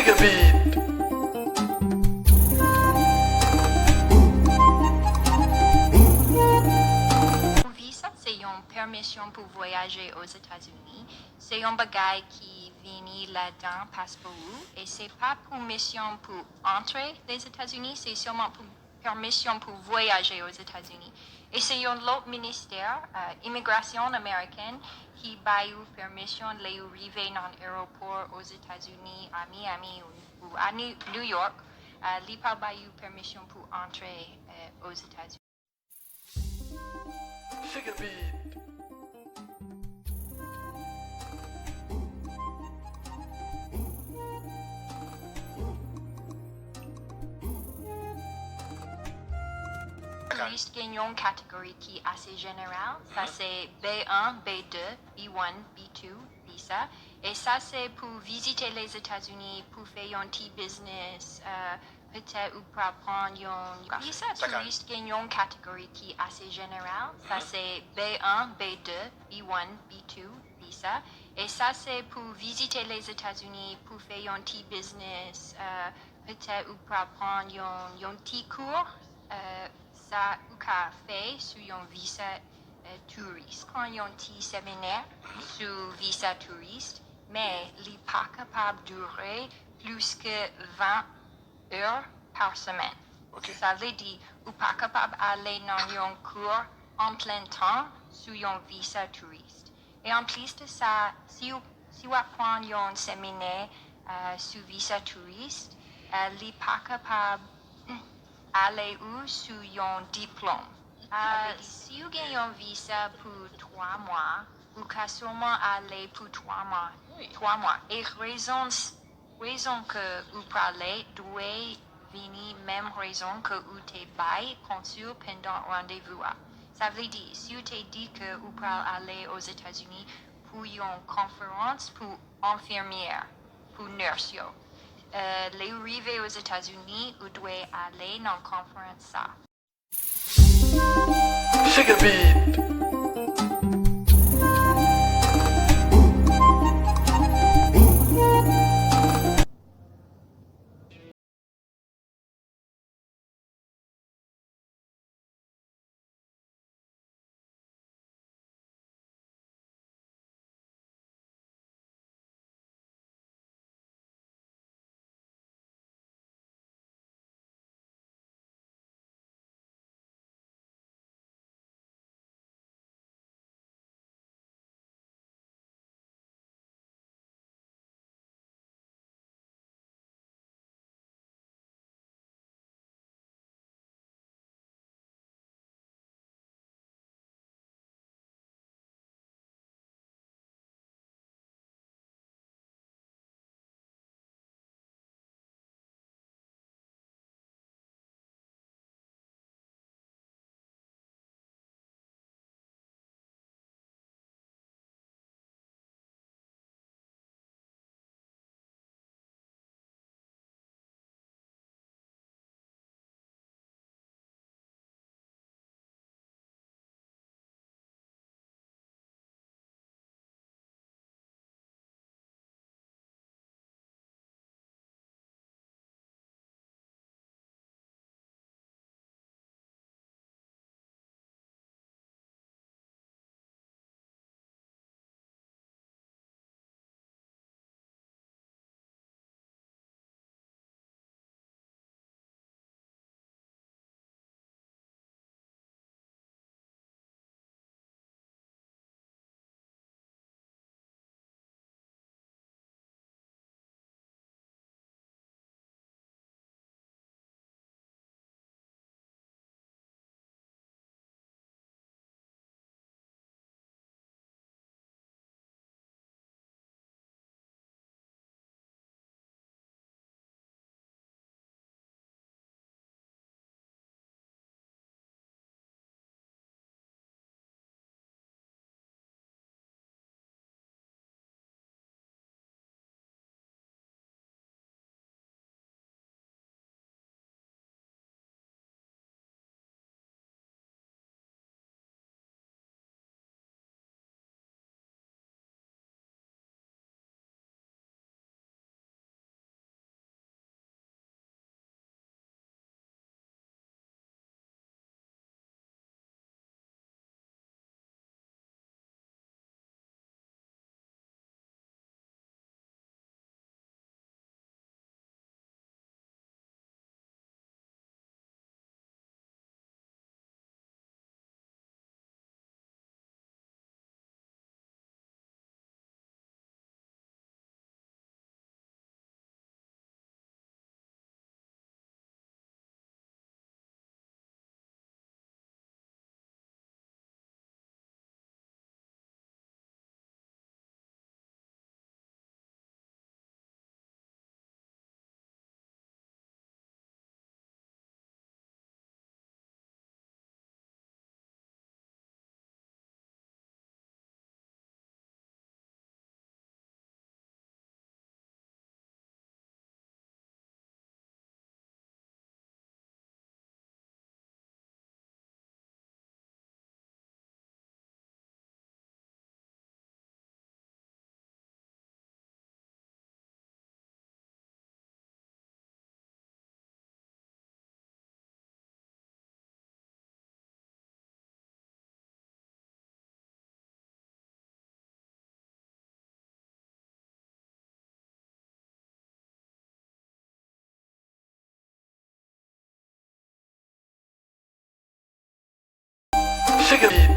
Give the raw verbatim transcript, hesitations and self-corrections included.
Yon visa se yon pèmisyon pou vwayaje Ozetazini. Se yon bagay ki vini ladan paspò ou, e se pa pou misyon pou antre Lezetazini, se sèlman pou pèmisyon pou vwayaje Ozetazini. E se yon lòt ministè, eh, imigrasyon ameriken, ki bay ou pèmisyon lè ou rive nan ayewopò Ozetazini, a Miami ou, ou a Ni-, New York, eh, li pral bay ou pèmisyon pou antre, eh, Ozetazini. Touris gen yon kategori ki ase jeneral, sa se B yen, B de, B yen, B de visa. E sa se pou vizite Lezetazini, pou fè yon ti biznis, eh, petèt ou pral pran yon visa. Touris gen yon kategori ki ase jeneral, sa se B yen, B de, B yen, B de visa. E sa se pou vizite Lezetazini, pou fè yon ti biznis, eh, petèt ou pral pran yon, yon ti kou, eh, sa ou ka fè sou yon visa, eh, touris. Pran yon ti seminè sou visa touris, men li pa kapab dire plis ke ven è pa semèn. Sa vle di, ou pa kapab ale nan yon kou an plen tan sou yon visa touris. E anplis de sa, si w, si w ap pran yon seminè, eh, sou visa touris, eh, li pa kapab ale ou sou yon diplòm. Eh, si w gen yon visa pou twa mwa, ou ka sèlman ale pou twa mwa. Twa mwa. E rezon s-, rezon ke ou prale dwe vini menm rezon ke ou te bay konsil pandan randevou a. Sa vle di, si ou te di ke ou pral ale Ozetazini pou yon konferans pou enfimyè, pou nurse yo, eh, lè ou rive Ozetazini, ou dwe ale nan konferans sa. Big